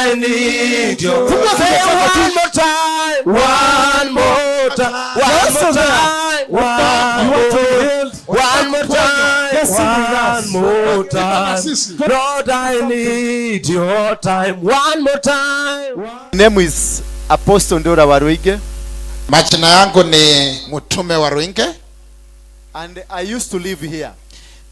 I need you. Say one more time, one more time, one more time, one more, one more time, Just sing with us. One more time. Sisi. Lord, I need your time. One more time. Name is Apostle Ndura Waruinge, Majina yangu ni Mtume Waruinge. And I used to live here,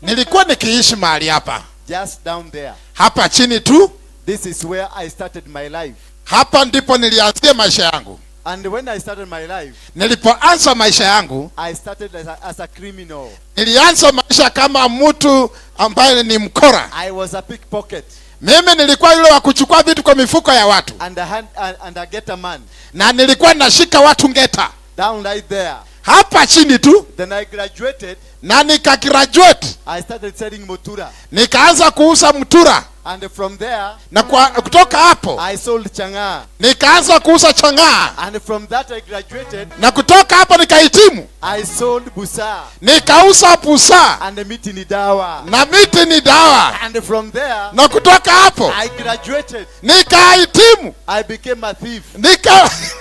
Nilikuwa nikiishi mahali hapa, just down there. Hapa chini tu. This is where I started my life. Hapa ndipo nilianzia maisha yangu. And when I started my life, Nilipoanza maisha yangu, I started as a criminal. Nilianza maisha kama mtu ambaye ni mkora. I was a pickpocket Mimi nilikuwa yule wa kuchukua vitu kwa mifuko ya watu, and a ngeta man na nilikuwa nashika watu ngeta down right there. Hapa chini tu, Then I graduated. Na nikagraduate, I started selling mutura. Nikaanza kuuza mtura, And from there, na kutoka hapo I sold chang'aa. Nikaanza kuuza chang'aa, And from that, I graduated. Na kutoka hapo nikahitimu, I sold busaa nikauza busaa and miti ni dawa. Na miti ni dawa, And from there, na kutoka hapo I graduated. Nikahitimu, I became a thief,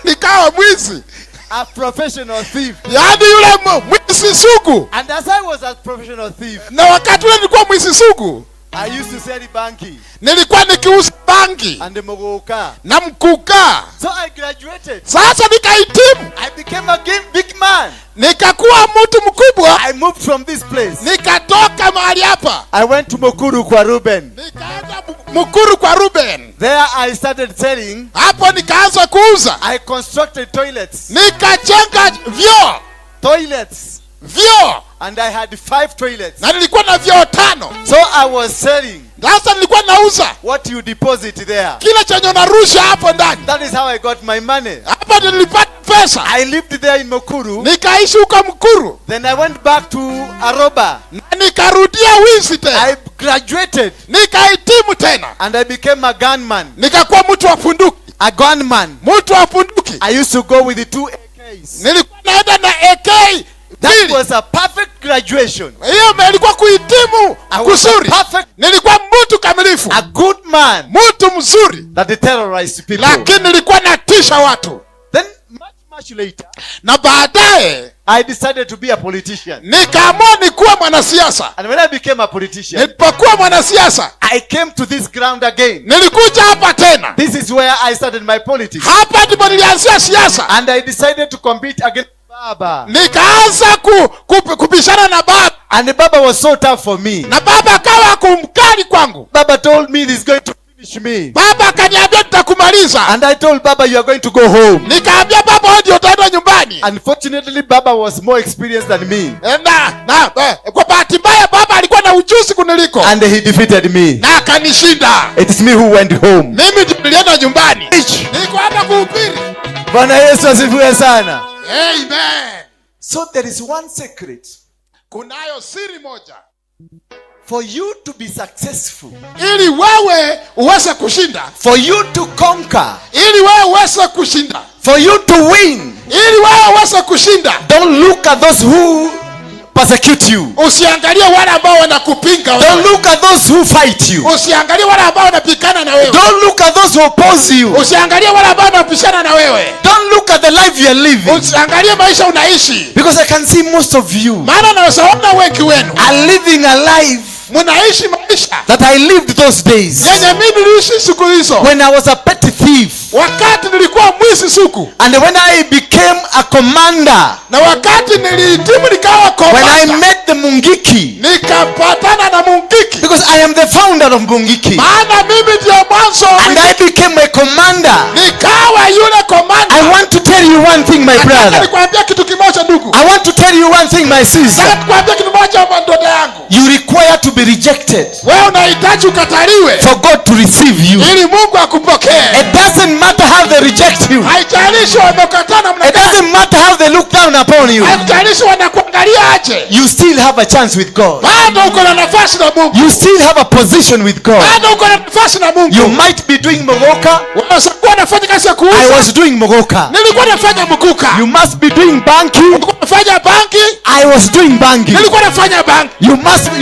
nikawa mwizi, a professional thief. Yaani yule mwizi sugu. And as I was a professional thief, Na wakati ule nilikuwa mwizi sugu, I used to sell bangi nilikuwa nikiuza bangi and muguka. Na mkuka. So I graduated. Sasa nikahitimu, I became a big man. Nikakuwa mtu mkubwa, I moved from this place. Nikatoka mahali hapa, I went to Mukuru kwa Ruben. Nikaenda Mukuru kwa Ruben. There I started selling. Hapo nikaanza kuuza, I constructed toilets. Nikajenga vyoo, Toilets. Vyoo, And I had five toilets. Na nilikuwa na vyoo tano. So I was selling Sasa nilikuwa nauza what you deposit there. Kile chenye unarusha hapo ndani. That is how I got my money. Hapo ndio nilipata pesa. I lived there in Mukuru. Nikaishi huko Mukuru Then I went back to Aroba. Na nikarudia wizi tena, I graduated nikahitimu tena, and I became a gunman. Nikakuwa mtu wa bunduki, A gunman. Mtu wa bunduki. I used to go with the two AKs. Nilikuwa naenda na AK That mbili. was a perfect graduation. Hiyo ilikuwa kuhitimu I was a kuzuri. perfect, Nilikuwa mtu kamilifu, a good man mtu mzuri, that terrorized people. Lakini nilikuwa natisha watu. Then much, much later, Na baadaye I decided to be a politician. Nikaamua nikuwa mwanasiasa. And when I became a politician, Nilipokuwa mwanasiasa, I came to this ground again. Nilikuja hapa tena. This is where I started my politics. Hapa ndipo nilianzia siasa, And I decided to compete against Baba. Nikaanza kupishana na baba, And Baba was so tough for me. Na baba akawa kumkali kwangu. Baba told me he's going to finish me. Baba akaniambia nitakumaliza, And I told Baba, "You are going to go home." Nikaambia baba, wewe ndio utaenda nyumbani. Unfortunately, Baba was more experienced than me. Na kwa bahati mbaya baba alikuwa na ujuzi kuniliko, And he defeated me. Na akanishinda. It is me who went home. Mimi ndio nilienda nyumbani. Niko hapa kuhubiri. Bwana Yesu asifiwe sana. Amen. So there is one secret. Kunayo siri moja. For you to be successful, Ili wewe uweze kushinda, for you to conquer, ili wewe uweze kushinda, for you to win, ili wewe uweze kushinda, don't look at those who persecute you. Usiangalie wale ambao wanakupinga Don't wewe. look at those who fight you. Usiangalie wale ambao wanapigana na wewe. Don't look at those who oppose you. Usiangalie wale ambao wanapishana na wewe. Don't look at the life you are living. Usiangalie maisha unaishi, Because I can see most of you maana naweza ona wengi wenu are living a life mnaishi maisha that I lived those days yenye mimi niliishi siku hizo, when I was a petty thief. Wakati nilikuwa mwizi sugu, And when I became a commander, na wakati nilihitimu nikawa when I komanda, met the Mungiki, nikapatana na Mungiki, because I am the founder of Mungiki, maana mimi ndio mwanzo wa and I became a commander. Nikawa yule komanda. I want to tell you one thing, my Nataka brother. nikwambia kitu kimoja ndugu, I want to tell you one thing, my sister. nataka nikwambia kitu moja ndugu yangu. You require to be rejected Wewe unahitaji ukataliwe for God to receive you. Ili Mungu akupokee. It doesn't matter how they reject you. Haijalishi wamekataa namna It gani, doesn't matter how they look down upon you. Haijalishi wanakuangalia aje, You still have a chance with God. Bado uko na nafasi na Mungu, You still have a position with God. Bado uko na nafasi na Mungu. You might be doing muguka. Unaweza kuwa unafanya kazi ya I kuuza. was doing muguka. Nilikuwa nafanya mkuka. You must be doing banking. Nilikuwa nafanya bangi. I was doing banking. Nilikuwa nafanya bangi.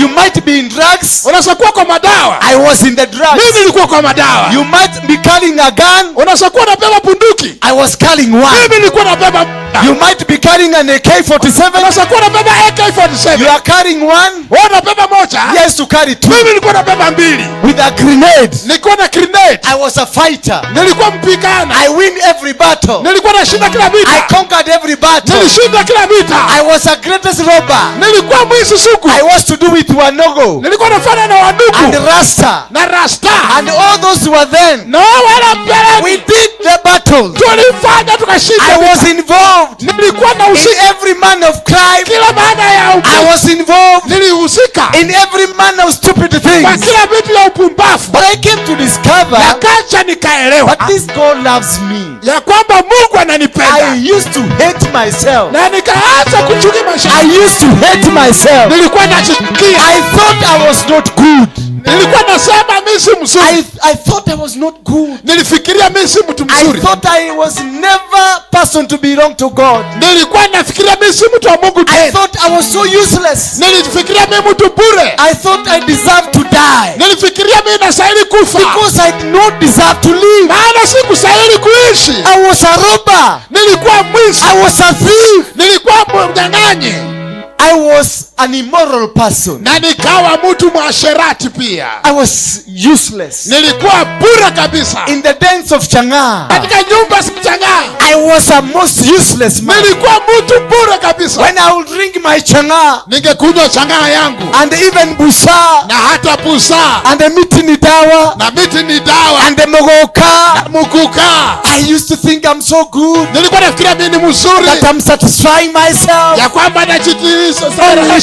You might be in drugs. Unaweza Unaweza kuwa kwa madawa. I was in the drugs. Mimi nilikuwa kwa madawa. You might be carrying a gun. Unaweza kuwa unabeba bunduki. I was carrying one. Mimi nilikuwa nabeba. You might be carrying an AK-47. Unaweza kuwa unabeba AK47. You are carrying one. Wewe unabeba moja. Yes, to carry two. Mimi nilikuwa nabeba mbili. With a grenade. Nilikuwa na grenade. I was a fighter. Nilikuwa mpigana. I win every battle. Nilikuwa nashinda kila I vita. conquered every battle. Nilishinda kila vita. I was a greatest robber. Nilikuwa mwizi sugu. I was to do with Wanogo Nilikuwa nafanya na and wandugu Rasta na Rasta and all those who were then. na wale mbele. We did the battle. Tulifanya tukashinda. I was involved Nilikuwa na in husika every man of crime. kila maana ya I was involved nilihusika in every manner of stupid kwa things. kila vitu ya upumbavu. But I came to discover Nakacha nikaelewa that this God loves me. ya kwamba Mungu ananipenda, I used to hate myself. na nikaanza kuchukia maisha. I used to hate myself. Nilikuwa nachukia, I thought I was not good. nilikuwa nasema mimi si mzuri, I thought I was not good. nilifikiria mimi si mtu I mzuri, thought I was never person to belong to God. nilikuwa nafikiria mimi si mtu wa Mungu I tena, thought I was so useless. nilifikiria mimi mtu bure, I thought I deserved to die nilifikiria mimi nastahili kufa, because I did not deserve to live. maana sikustahili kuishi. I was a robber. Nilikuwa mwizi, I was a thief. nilikuwa mnyang'anyi I was an immoral person. na nikawa mtu mwasherati pia. I was useless. Nilikuwa bure kabisa In the dens of Chang'aa, katika nyumba si Chang'aa. I was a most useless man. Nilikuwa mtu bure kabisa. When I would drink my Chang'aa Ningekunywa chang'aa yangu and even busa na hata busaa and the miti ni dawa na miti ni dawa and the mogoka, na mukuka. I used to think I'm so good Nilikuwa nafikiria mimi ni mzuri, that I'm satisfying myself. ya kwamba Only najitiisha.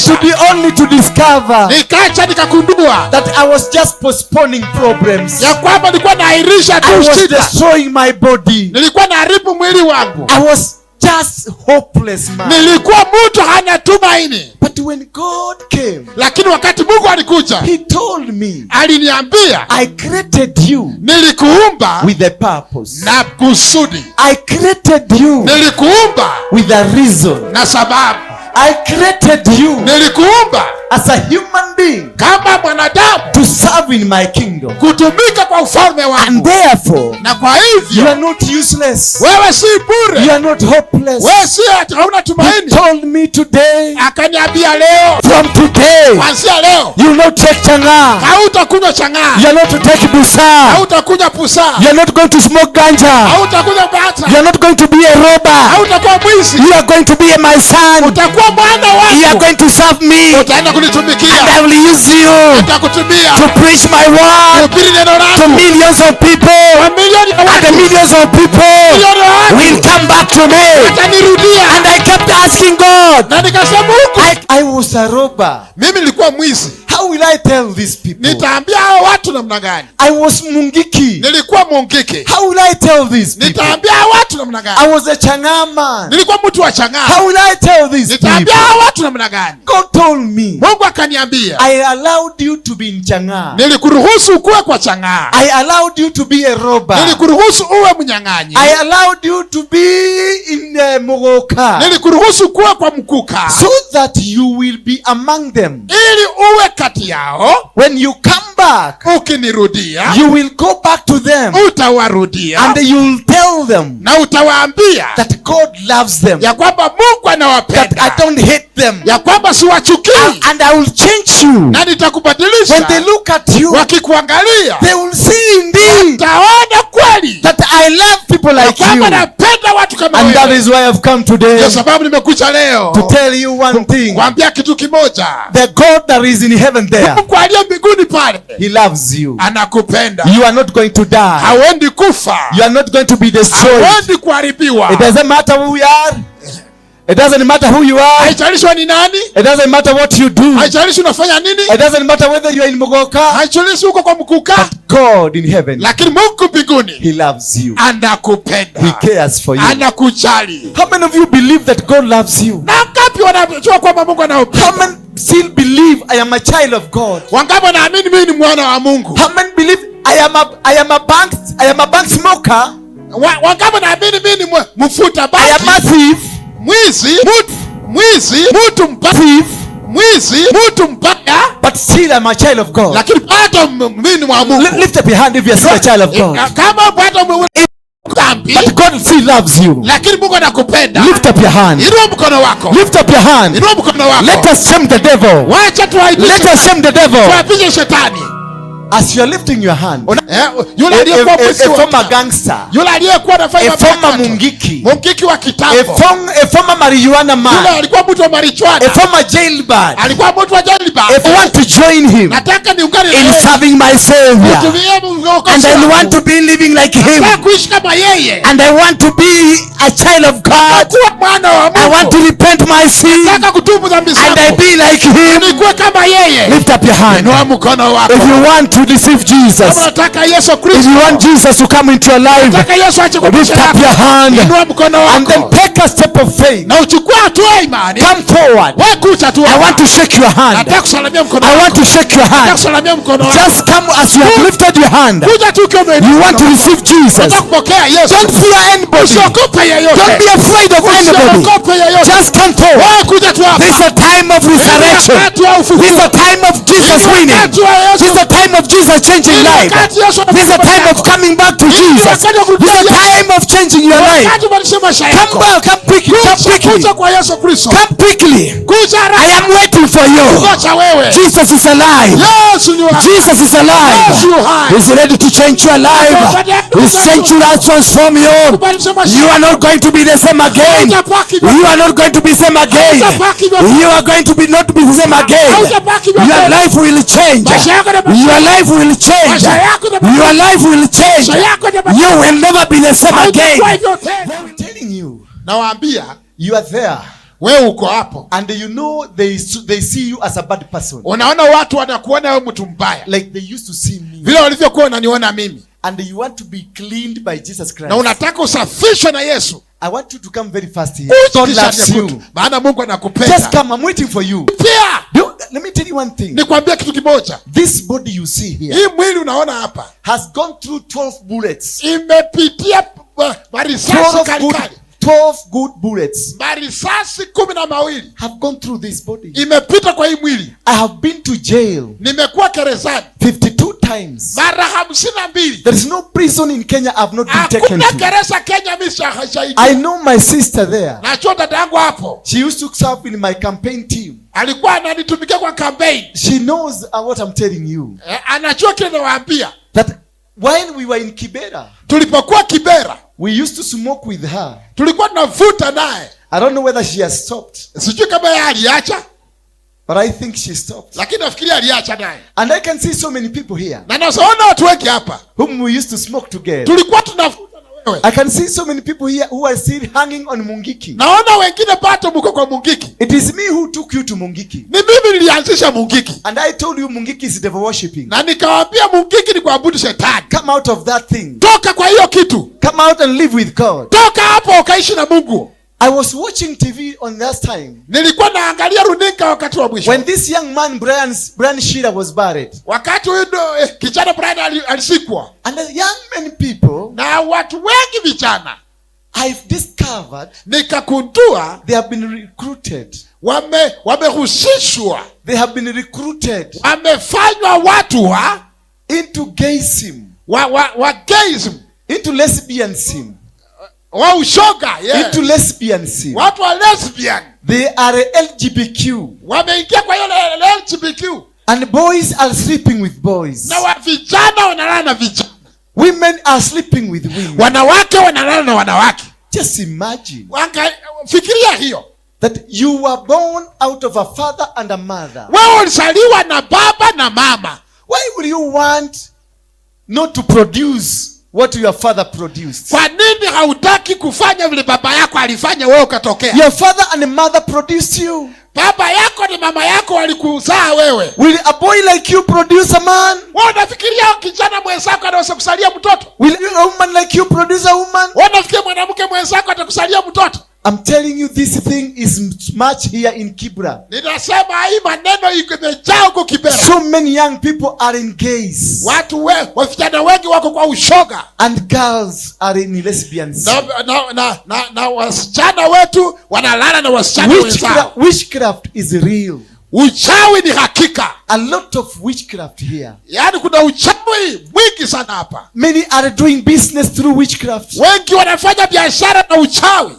to be only to discover Nikacha nikagundua that I was just postponing problems. ya kwamba nilikuwa naahirisha I tu was shida, destroying my body. nilikuwa naharibu mwili wangu, I was just hopeless man. nilikuwa mtu hana tumaini. But when God came, Lakini wakati Mungu alikuja, He told me, aliniambia I created you nilikuumba with a purpose. na kusudi, I created you nilikuumba with a reason. na sababu, I created you nilikuumba as a human being kama mwanadamu to serve in my kingdom. kutumika kwa ufalme And wangu, therefore, na kwa you hivyo are not useless. wewe si You bure, are not hopeless. wewe si ati hauna He tumaini. told me today, Akaniambia leo, from today, kuanzia leo you will not take chang'aa. hautakunywa chang'aa, You are not to take busa. hautakunywa pusaa, You are not going to smoke ganja. hautakunywa bata, You are not going to be a robber. hautakuwa mwizi, You are going to be my son. utakuwa mwana You are wangu, going to serve me. utaenda And kunitumikia, I will use you nitakutumia to preach my word kuhubiri neno to langu millions of people. kwa milioni ya And the watu, millions of people milioni ya watu will come back to me. watanirudia. And I kept asking God. Na nikasema Mungu, I was a robber. mimi nilikuwa mwizi, How will I tell these people? nitaambia hao watu namna gani? I was Mungiki. Nilikuwa mungiki, How will I tell these people? nitaambia hao watu namna gani? I was a Chang'aa man. Nilikuwa mtu wa chang'aa, How will I tell these nitaambia people? hao watu namna gani? God told me, Mungu akaniambia, I allowed you to be in Chang'aa. nilikuruhusu ukuwe kwa chang'aa, I allowed you to be a robber. nilikuruhusu uwe mnyang'anyi, I allowed you to be in Mogoka nilikuruhusu kuwa kwa mkuka, so that you will be among them. ili uwe kati yao. When you come back, Ukinirudia you will go back to them utawarudia and you will tell them na utawaambia that God loves them, ya kwamba Mungu that I anawapenda, don't hate them, ya kwamba siwachukii and I will change you. na When they nitakubadilisha. look at you, Wakikuangalia they will see indeed taona kweli that I love people ya like kwamba you. napenda watu kama And that wewe. is why I've come today Ndio sababu nimekuja leo to tell you one thing. kuambia kitu kimoja. The God that is in heaven there, Mungu aliye mbinguni pale He loves you. anakupenda, You are not going to die. hauendi kufa, You are not going to be destroyed. hauendi kuharibiwa. It doesn't matter who we are. It doesn't matter who you are. Haijalishi ni nani, It doesn't matter what you do. haijalishi unafanya nini, It doesn't matter whether you are in Mogoka. haijalishi uko kwa mkuka, God in heaven, lakini Mungu mbinguni He loves you. anakupenda, He cares for you. anakujali. How many of you believe that God loves you? Na wangapi wanajua kwamba Mungu How anawapenda? many still believe I am a child of God? Wangapi wanaamini mimi ni mwana wa Mungu? How many believe I am a bank smoker? Wangapi wanaamini mimi ni mfuta I am bangi, a thief. mwizi, mwizi, mtu mbaya, Thief. mwizi, mtu mbaya. But still I'm a child of God. Lakini bado mimi ni wa Mungu. Lift up your hand if you're still a child of God. Kama bado dhambi, But God still loves you. lakini Mungu anakupenda. Lift up your hand. Inua mkono wako. Lift up your hand. Inua mkono wako. Let us shame the devil. Wacha tuaibishe. Let us shame the devil. Tuaibishe shetani. As you are lifting your hand, Yule aliyekuwa mwizi a wa former kitambo. gangster, Yule aliyekuwa anafanya a former mabaya. mungiki, Mungiki wa kitambo. a former marijuana Yule man, alikuwa mtu wa marijuana. a former jailbird. Alikuwa mtu wa jailbird. If I want to join him Nataka niungane na in yeye. serving my Savior, Kutumia Mungu and I wangu. want to be living like him, Nataka kuishi kama yeye. and I want to be a child of God. Kuwa mwana wa I want Mungu. to repent my sin Nataka kutubu dhambi and I zangu. be like him. Nikuwe kama yeye. Lift up your hand. Inua mkono wako. If you want to receive Jesus, Kama unataka Yesu if Kristo. you want Jesus to come into your life, Nataka Yesu aje kwa lift maisha up yako. your hand Inua mkono and then wako. take a step of faith. Na uchukue hatua ya imani. Come forward. Wewe kuja tu. I want to shake your hand. Nataka kusalimia mkono I wako. want to shake your Nataka hand. kusalimia mkono wako. Just come as you have lifted your hand. Kuja tu ukiwa umeinua You want to mkono. receive Jesus. Nataka kupokea Yesu. Don't fear anybody. Usiogope yeyote. Don't be afraid of anybody. Usiogope yeyote. Just come forward. Wewe kuja tu hapa. This is a time of resurrection. Wakati wa ufufuo. This is a time of Jesus winning. Wakati wa Yesu. This is a time of Jesus changing life. Wakati Yesu This is a time of coming back to Jesus. This is a time of changing your life. Wakati ubadilishe maisha Come yako. back, come quickly, come Kuja, quickly, kuja kwa Yesu Kristo. come quickly. Kuja I haraka. am waiting for you. Ngoja wewe. Jesus is alive. Yesu ni wa. Jesus is alive. Yesu hai. He's ready to change your life. He's changing to transform you. Kubadilisha maisha You are not going to be the same again. You are not going to be same again. You are going to be not be the same again. Your life will change. Your life will change. Your life will change. You will never be the same again. Hautakuwa hivyo tena. I'm telling you, Nawaambia you are there, wewe uko hapo. and you know they see you as a bad person, Unaona watu wanakuona wewe mtu mbaya. like they used to see me, Vile walivyokuwa wananiona mimi. and you want to be cleaned by Jesus Na Christ. unataka usafishwe na Yesu. I want you to come very fast here. Kuja God kisha loves nikutu. you. Maana Mungu anakupenda. Just come. I'm waiting for you. Pia Let me tell you one thing. nikwambie kitu kimoja. This body you see here Hii mwili unaona hapa has gone through 12 bullets. imepitia marisasi 12 kali good, kali. 12 good bullets Marisasi 12 have gone through this body. imepita kwa hii mwili. I have been to jail Nimekuwa gerezani 52 times. mara 52. There is no prison in Kenya I've not been taken Hakuna to. gereza Kenya mimi sijaiingia. I know my sister there. Najua dada yangu hapo She used to serve in my campaign team. alikuwa ananitumikia kwa campaign. She knows what I'm telling you. Anajua kile nawaambia. That while we were in Kibera, Tulipokuwa Kibera we used to smoke with her. tulikuwa tunavuta naye. I don't know whether she has stopped, Sijui kama yeye aliacha, but I think she stopped. lakini nafikiria aliacha naye. And I can see so many people here Na naona watu wengi hapa whom we used to smoke together. tulikuwa tunavuta na wewe. I can see so many people here who are still hanging on Mungiki. Naona wengine bado mko kwa Mungiki. It is me who took you to Mungiki. Ni mimi nilianzisha Mungiki And I told you Mungiki is devil worshipping. na nikawaambia Mungiki ni kuabudu shetani. Come out of that thing. Toka kwa hiyo kitu, Come out and live with God. toka hapo ukaishi na Mungu. I was watching TV on that time Nilikuwa naangalia runinga wakati wa mwisho, when this young man Brian Shearer was buried. wakati huyu kijana Brian alisikwa, And the young men people, na watu wengi vijana I've discovered nikagundua they have been recruited. wamehusishwa, They have been recruited wamefanywa watu wa into gayism, wa gayism, into lesbianism, wa ushoga, yeah. into lesbianism. Watu wa lesbian They are LGBTQ. wameingia kwa hiyo LGBTQ, And boys are sleeping with boys. na wa vijana wanalala na vijana, Women are sleeping with women. wanawake wanalala na wanawake. Just imagine Fikiria hiyo. that you were born out of a father and a mother. Wewe ulizaliwa na baba na mama. Why would you want not to produce what your father produced? Kwa nini hautaki kufanya vile baba yako alifanya wewe ukatokea? Your father and mother produced you. Baba yako ni mama yako walikuzaa wewe. Will a boy like you produce a man? Wewe unafikiria kijana mwenzako anaweza kusalia mtoto? Will a woman like you produce a woman? Wewe unafikiria mwanamke mwenzako atakusalia mtoto? I'm telling you, this thing is much here in Kibra. Ninasema hii maneno imejaa huko Kibera. So many young people are in gays. Watu vijana wengi wako kwa ushoga. And girls are in lesbians. Na wasichana wetu wanalala na wasichana wenzao. Witchcraft is real. Uchawi ni hakika. A lot of witchcraft here. Yaani kuna uchawi mwingi sana hapa. Many are doing business through witchcraft. Wengi wanafanya biashara na uchawi.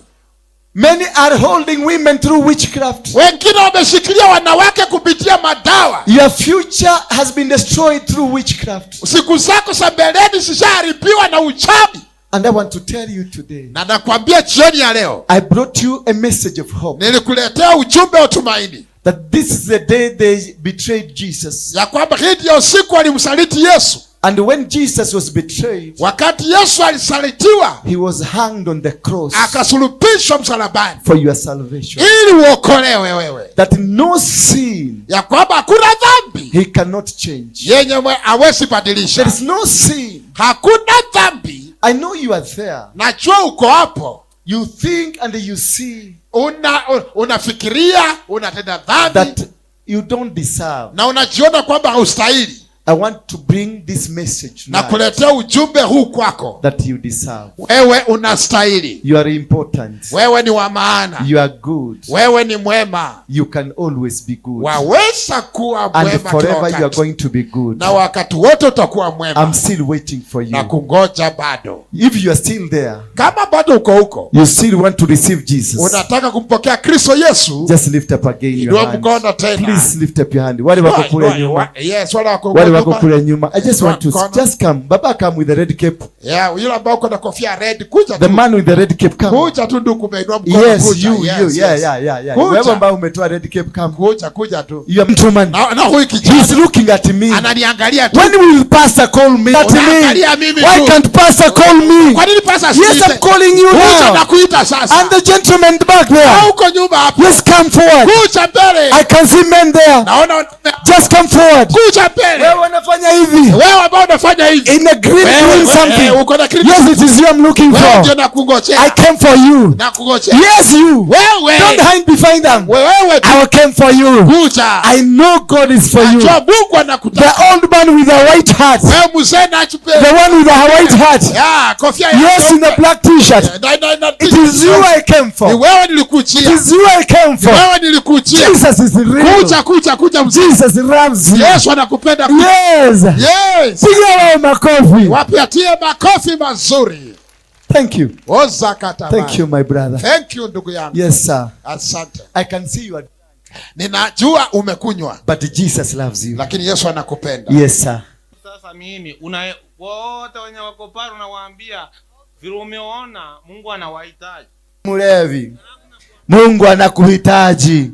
Many are holding women through witchcraft. Wengine wameshikilia wanawake kupitia madawa. Your future has been destroyed through witchcraft. Siku zako za mbeleni zishaharibiwa na uchawi. And I want to tell you today, Na nakwambia jioni ya leo, I brought you a message of hope. Nilikuletea ujumbe wa tumaini. That this is the day they betrayed Jesus. Ya kwamba hii ndiyo siku walimsaliti Yesu. And when Jesus was betrayed, Wakati Yesu alisalitiwa, he was hanged on the cross akasulubishwa msalabani for your salvation. ili uokolewe wewe. That no sin Ya kwamba hakuna dhambi he cannot change. yenye hawezi badilisha. There is no sin. Hakuna dhambi. I know you are there. Najua uko hapo. You think and you see Unafikiria, unatenda dhambi that you don't deserve. na unajiona kwamba haustahili. I want to bring this message Na now kuletea ujumbe huu kwako. that you deserve. Wewe unastahili. You are important. Wewe ni wa maana. You are good. Wewe ni mwema. You can always be good. Waweza kuwa And mwema kila forever you are wakati. going to be good. Na wakati wote utakuwa mwema. I'm still waiting for Na you. kungoja bado. If you are still there, Kama bado uko huko, you still want to receive Jesus, unataka kumpokea Kristo Yesu, just lift up again your inua hand. mkono tena. Please lift up your hand. Wale wako kule nyuma. Yes, wale wako Wale wako nyuma. kule nyuma. I just want to Mkono. just come. Baba, come with the red cape. Yeah, yule ambao uko na kofia red, kuja The tu. man with the red cape, come. Kuja tu ndugu, umeinua mkono, Yes, kuja. you, Yes, you. yes. Yeah, yeah, yeah, yeah. Kuja. Wewe ambao umetoa red cape, come. Kuja, kuja tu. You are gentleman. Na huyu kijana He's looking at me. ananiangalia tu. When will pastor call me? At me. Unaangalia mimi Why tu. can't pastor call me? Kwa nini pastor Yes, asiite? I'm calling you Kuja now. nakuita sasa. And the gentleman back Na there. huko nyuma hapo. Yes, come forward. Kuja mbele. I can see men there. Naona Just come forward. kuja mbele. Wewe unafanya hivi. Wewe ambao unafanya hivi. In a green, Wewe, green wewe, something. uko na green. Yes, it is you I'm looking Wewe ndio for. nakungojea. I came for you. Nakungojea. Yes, you. Wewe. Don't hide behind them. Wewe tu I came for you. kuja. I know God is for you. Najua Mungu anakutaka. The old man with the white hat. Wewe mzee na chupe. The one with the white hat. Yeah, kofia ya Yes, in the black t-shirt. Na It is you I came for. Ni wewe It nilikujia. is you I came Ni for. wewe nilikujia. Jesus is real. Kuja, kuja, kuja mzee. Jesus loves you. Yesu anakupenda. Yes. Yes. Piga wao makofi. Wapatie makofi mazuri. Thank you. Oza kataba. Thank you, my brother. Thank you ndugu yangu. Yes, sir. Asante. I can see you are, Ninajua umekunywa, but Jesus loves you. lakini Yesu anakupenda. Yes, sir. Sasa mimi una wote wenye wako pale unawaambia vile umeona Mungu anawahitaji. Mlevi, Mungu anakuhitaji.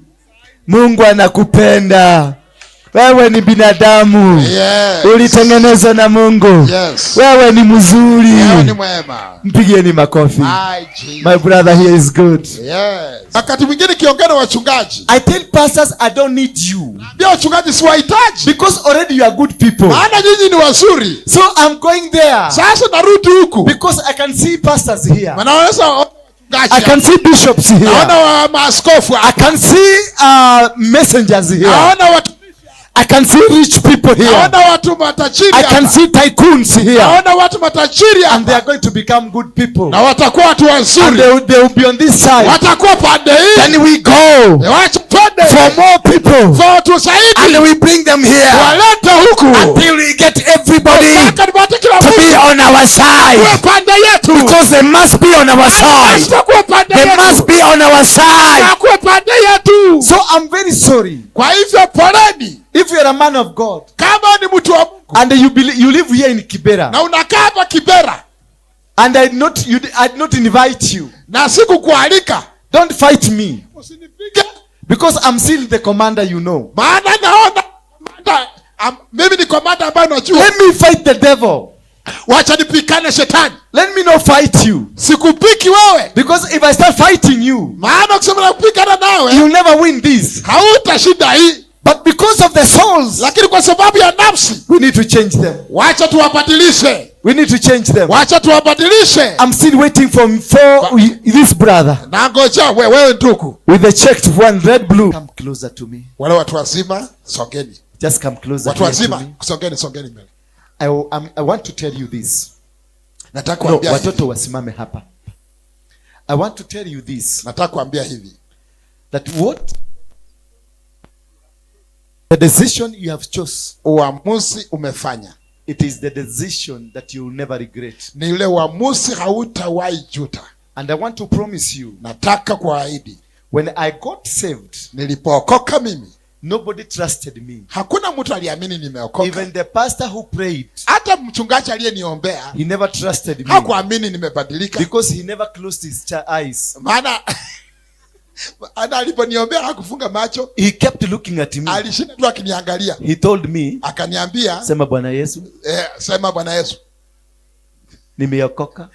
Mungu anakupenda. Wewe ni binadamu. Yes. Ulitengenezwa na Mungu. Yes. Wewe ni mzuri. Wewe ni mwema. Mpigieni makofi. My Jesus. My brother here is good. Yes. Wakati mwingine kiongea na wachungaji, I tell pastors I don't need you ndio wachungaji siwahitaji, because already you are good people. maana nyinyi ni wazuri. So I'm going there Sasa narudi huku, because I can see pastors here. wanaweza wachungaji I can see bishops here. naona wa maaskofu I hapa. can see messengers here. Naona watu, I can see rich people here. naona watu matajiri I can hapa. see tycoons here. Naona watu matajiri And they hapa, are going to become good people. na watakuwa watu And wazuri, they will be on this side. watakuwa pande hii. Then we go Wacha twende for more people. kwa watu zaidi, And we bring them here walete huku until we get everybody mpaka tupate kila to mtu be on our side. kuwe pande yetu, Because they must be on our side. Tutakuwa pande They yetu, must be on our side. Tutakuwa pande yetu. So I'm very sorry. Kwa hivyo poleni, If you're a man of God kama ni mtu wa Mungu and you believe, you live here in Kibera na unakaa hapa Kibera and I did not invite you, na sikukualika, don't fight me usinipige, because I'm still the commander you know. maana naona kamanda, mimi ni komanda ambaye najua. Let me fight the devil. Wacha nipikane shetani, Let me not fight you. Sikupiki wewe, Because if I start fighting you, maana ukisema nakupigana nawe you'll never win this. hautashinda hii. But because of the souls, Lakini kwa sababu ya nafsi, we need to change them. Wacha tuwabadilishe, We need to change them. Wacha tuwabadilishe. I'm still waiting for this brother Nangoja wewe ndugu, with the checked one, red, blue. Come closer to me. Wale watu wazima songeni, Just come closer watu here to wazima me. songeni, songeni mbele. I want to tell you this. Nataka No, kuambia hivi. watoto wasimame hapa. I want to tell you this. Nataka kuambia hivi That what The decision you have chose, Uamuzi umefanya it is the decision that you will never regret. Ni ule uamuzi hautawahi juta. And I want to promise you, Nataka kuahidi, when I got saved, nilipookoka mimi, nobody trusted me. Hakuna mtu aliamini nimeokoka. Even the pastor who prayed, Hata mchungaji aliyeniombea he never trusted me hakuamini nimebadilika, because he never closed his eyes. Maana aliponiombea hakufunga macho, He kept looking at me. Alishinda tu akiniangalia. He told me, Akaniambia, "Sema Bwana Yesu, sema Bwana Yesu, nimeokoka."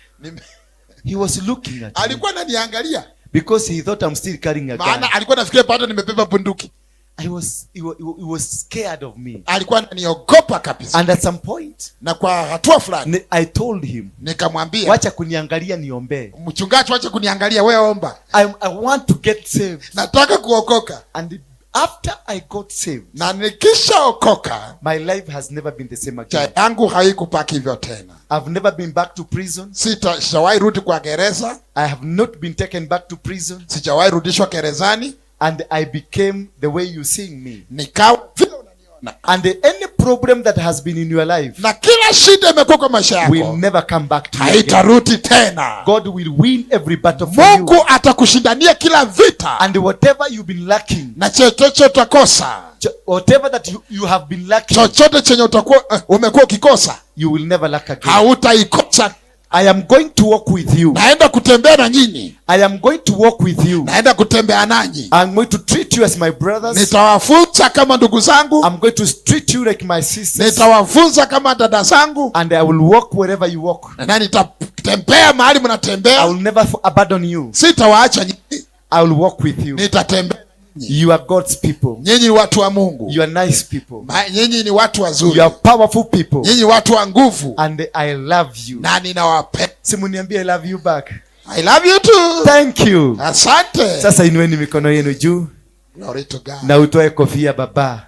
He was looking at me Alikuwa ananiangalia because he thought I'm still carrying a gun. maana alikuwa nafikiria bado nimebeba bunduki. I was he, wa- he wa- he was scared of me. Alikuwa ananiogopa kabisa. And at some point, Na kwa hatua fulani I told him, nikamwambia, "Wacha kuniangalia niombee. Mchungaji, wacha kuniangalia, wewe omba, I want to get saved." Nataka kuokoka. And after I got saved, Na nikishaokoka, my life has never been the same again. Maisha yangu haikubaki hivyo tena. I've never been back to prison. Sijawahi rudi kwa gereza, I have not been taken back to prison. Sijawahi rudishwa gerezani. And I became the way you seeing me. Nikawa vile unaniona. And any problem that has been in your life Na kila shida imekuwa kwa maisha will yako never come back to you again. haitarudi tena. God will win every battle for you. Mungu atakushindania kila vita, And whatever you've been lacking, na chochote utakosa, whatever that you have been lacking, chochote chenye utakuwa umekuwa ukikosa, you will never lack again. Hautaikosa. I am going to walk with you. Naenda kutembea na nyinyi, I am going to walk with you. Naenda kutembea nanyi. I'm going to treat you as my brothers. Nitawafunza kama ndugu zangu, I'm going to treat you like my sisters. Nitawafunza kama dada zangu, And I will walk wherever you walk. Na nitatembea mahali I mnatembea. will never abandon you. Sitawaacha nyinyi, I will walk with you. Nitatembea. You are God's people. Nyinyi ni watu wa Mungu, You are nice people. Nyinyi ni watu wazuri, You are powerful people. Nyinyi watu wa nguvu, And I love you. Na ninawapenda. Simuniambie I love you back. I love you too. Thank you. Asante. Sasa inueni mikono yenu juu Glory to God. Na utoe kofia baba.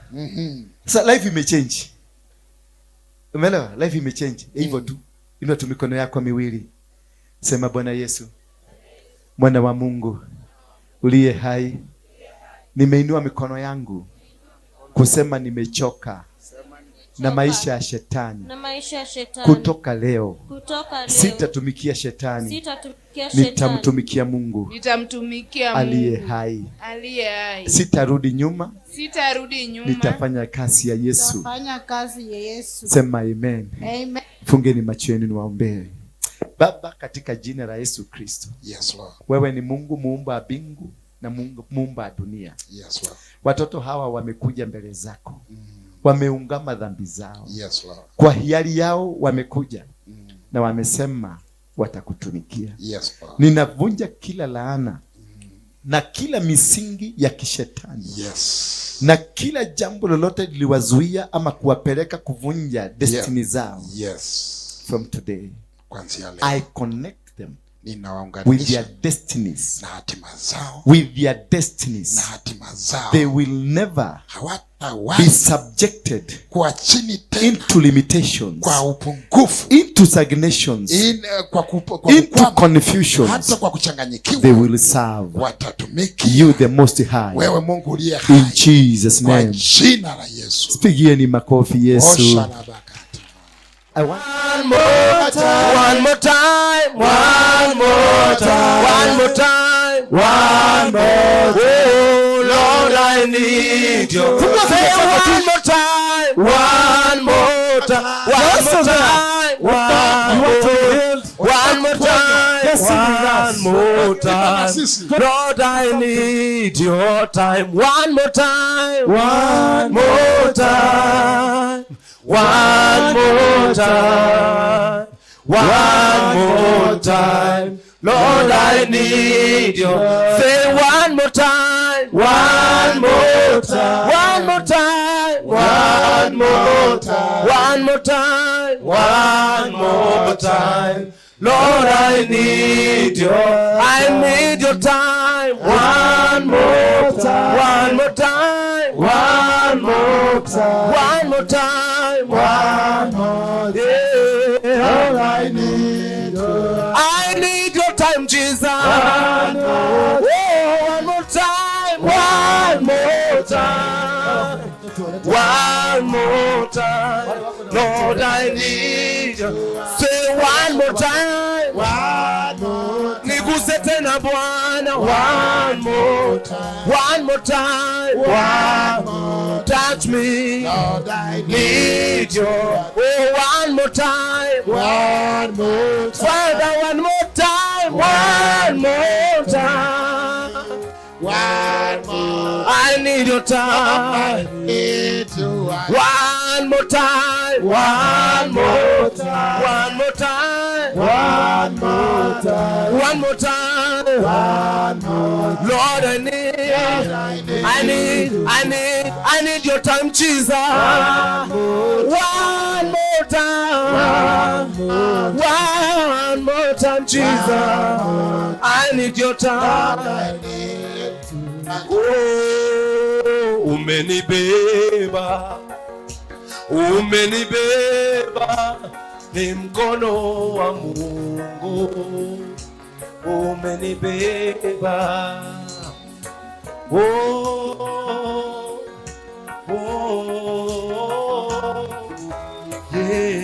Sasa life imechange. Umeelewa? Life imechange. Hivyo tu. Inua tu mikono yako miwili. Sema Bwana Yesu, Mwana wa Mungu uliye hai, nimeinua mikono yangu kusema nimechoka na maisha ya shetani. Na maisha ya shetani. Kutoka leo Kutoka leo sitatumikia shetani, sitatumikia shetani. Nitamtumikia Mungu Nitamtumikia aliye Mungu hai. Aliye hai. Sitarudi nyuma, Sitarudi nyuma. Nitafanya kazi ya Yesu. Nitafanya kazi ya Yesu. Sema amen. Amen. Fungeni macho yenu niwaombee. Baba, katika jina la Yesu Kristo. Yes, Lord. Wewe ni Mungu muumba wa mbingu na Mungu muumba wa dunia. Yes, Lord. Watoto hawa wamekuja mbele zako. Wameungama dhambi zao. Yes, Lord. Kwa hiari yao wamekuja na wamesema watakutumikia. Yes, Lord. Ninavunja kila laana na kila misingi ya kishetani. Yes. Na kila jambo lolote liliwazuia ama kuwapeleka kuvunja destiny zao. Yes. From today, Kuanzia leo. I connect them with Ninawaunganisha their destinies. na hatima zao. With their destinies. Na hatima zao. They will never Hawatawahi be subjected kuwa chini tena into limitations, kwa upungufu, into stagnations, kwa into kukwama, confusions. Hata kwa kuchanganyikiwa. They will serve Watatumiki you the Most High. wewe Mungu uliye In hai. Jesus' Kwa name. jina la Yesu. Pigieni makofi Yesu. Osha na bakati. I want One more time, one more time, one more time, one more time, one more time. Oh Lord, I need you. Say one more time, one more time, one more time, one more, one more time, one more time. Lord, I need your time. One more time, one more time. One more time, one more time, Lord, I need you. Say one more time, one more time, one more time, one more time, one more time, one more time. Lord, I need you. I need your time. One more time, one more time, one more time, one more time, one more time. Yeah. Lord, I need you. I need your time, Jesus. One more, oh, one more time, one more time. One more time. Lord, I need you. Say one more time. One more time. Niguse tena Bwana. One more time. One more time. One more Touch me. Lord, I Need you. Oh, one more time. One more time. Father, one more time. One more time. One more. I need your time. I need you. One more time. One more time. One more time. One more time. One more time. One more. Lord, I need. I need. I need, I need, I need your time, Jesus. One more time. One more time, Jesus. I need your time. I need you. Oh, umenibeba, umenibeba, ni mkono wa Mungu umenibeba. Oh, oh, Yesu.